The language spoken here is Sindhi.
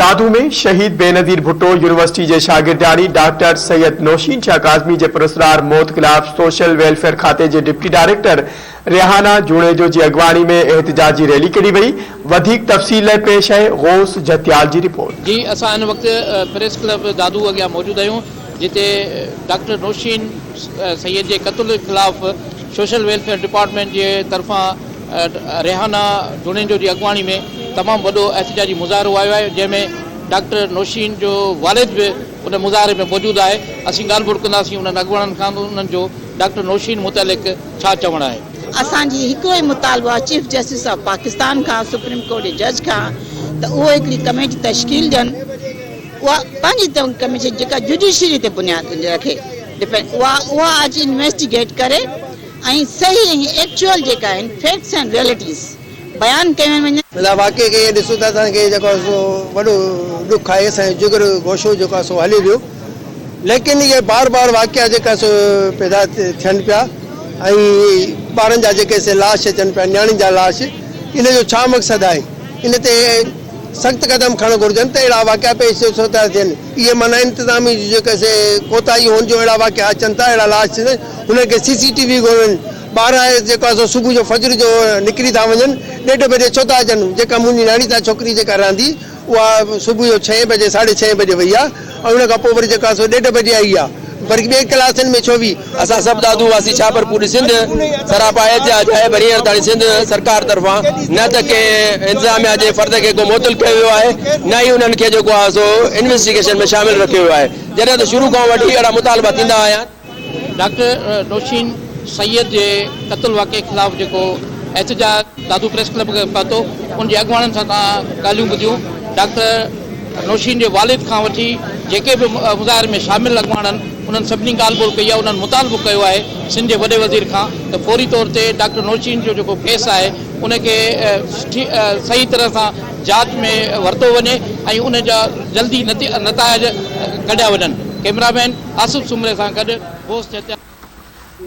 دادو ۾ شهيد بينظير ڀٽو يونيورسٽي جي شاگردياڻي ڊاڪٽر سيد نوشين شاهه ڪاظمي جي پراسرار موت خلاف سوشل ويلفيئر کاتي جي ڊپٽي ڊائريڪٽر ريحانه جوڻيجو جي اڳواڻي ۾ احتجاجي ريلي ڪڍي وئي وڌيڪ تفصيل لاء پيش آهي غوث جهتيال جي رپورٽ. جي اسان هن وقت پريس ڪلب دادو اڳيان موجود آهيون جتي ڊاڪٽر نوشين سيد جي قتل خلاف سوشل ويلفيئر ڊپارٽمينٽ جي طرفان ريحانه جوڻيجو جي اڳواڻي ۾ تمام وڏو احتجاجي مظاهرو آيو آهي جنهن ۾ ڊاڪٽر نوشين جو والد به ان مظاهري ۾ موجود آهي اسين ڳالهه ٻولهه ڪنداسين انهن اڳواڻن کان ته انهن جو ڊاڪٽر نوشين متعلق ڇا چوڻ آهي. اسان جي هڪڙو ئي مطالبو آهي چيف جسٽس آف پاڪستان کان سپريم ڪورٽ جي جج کان ته اهو هڪڙي ڪميٽي تشڪيل ڏين اها پنهنجي ڪميشن جيڪا جوڊيشري تي بنياد رکي ڊپينڊ اها اها اچي انويسٽيگيٽ ڪري ۽ صحيح ۽ ايڪچوئل جيڪا آهن فيڪٽس ۽ ريئلٽيز بيان ڪيون وڃن. مطلب واقعي کي ائين ڏسون ته اسان کي جيڪو آهي سو وڏو ڏک آهي اسان جو جگر گوشو جيڪو آهي سو هلي ويو ليڪن اهي بار بار واقعا جيڪا سو پيدا ٿين پيا ۽ ٻارن جا جيڪي سي لاش اچن پيا نياڻين جا لاش ان جو ڇا مقصد آهي ان تي سخت قدم کڻڻ گهرجن ته اهڙا واقعا پيش ڇو ٿا ٿين. اهي معنيٰ انتظامي جون جيڪي سي ڪوتاهيون هن جو اهڙا واقعا اچن ٿا اهڙا لاش ٿين هنن کي سي سي ٽي وي گهرجن ٻار جيڪو آهي سو صبح جو فجر جو نڪري ٿا وڃن ڏيڍ بجي ڇو ٿا اچن جيڪا منهنجي نياڻي سان ڇوڪري جيڪا رهندي اها صبح جو ڇهين بجي ساڍي ڇهين بجي وئي آهي ۽ ان کان پوء وري جيڪو آهي سو ڏيڍ بجي آئي آهي وري ٻين ڪلاسن ۾ ڇو وئي. اسان سڀ دادو واسي ڇا پر پوري سنڌ سراپا احتجاج آهي پر هينئر تائين سنڌ سرڪار طرفان نه ته ڪنهن انتظاميا جي فرد کي ڪو معطل ڪيو ويو آهي نه ئي انهن کي جيڪو آهي سو انويسٽيگيشن ۾ شامل رکيو ويو آهي جڏهن ته شروع کان وٺي اهڙا مطالبا ٿيندا آيا آهن. ڊاڪٽر نوشين سيد جي قتل واقعي خلاف جيڪو احتجاج دادو پريس ڪلب کي پهتو ان جي اڳواڻن سان توهان ڳالهيون ٻڌيون ڊاڪٽر نوشين جي والد کان وٺي جيڪي به مظاهري ۾ شامل اڳواڻ آهن انهن سڀني ڳالهه ٻولهه ڪئي آهي انهن مطالبو ڪيو آهي سنڌ جي وڏي وزير کان ته فوري طور تي ڊاڪٽر نوشين جو جيڪو ڪيس آهي ان کي صحيح طرح سان جاچ ۾ ورتو وڃي ۽ ان جا جلدي نتائج ڪڍيا وڃن ڪئميرا مين آصف سومري سان گڏ غوث جتيا.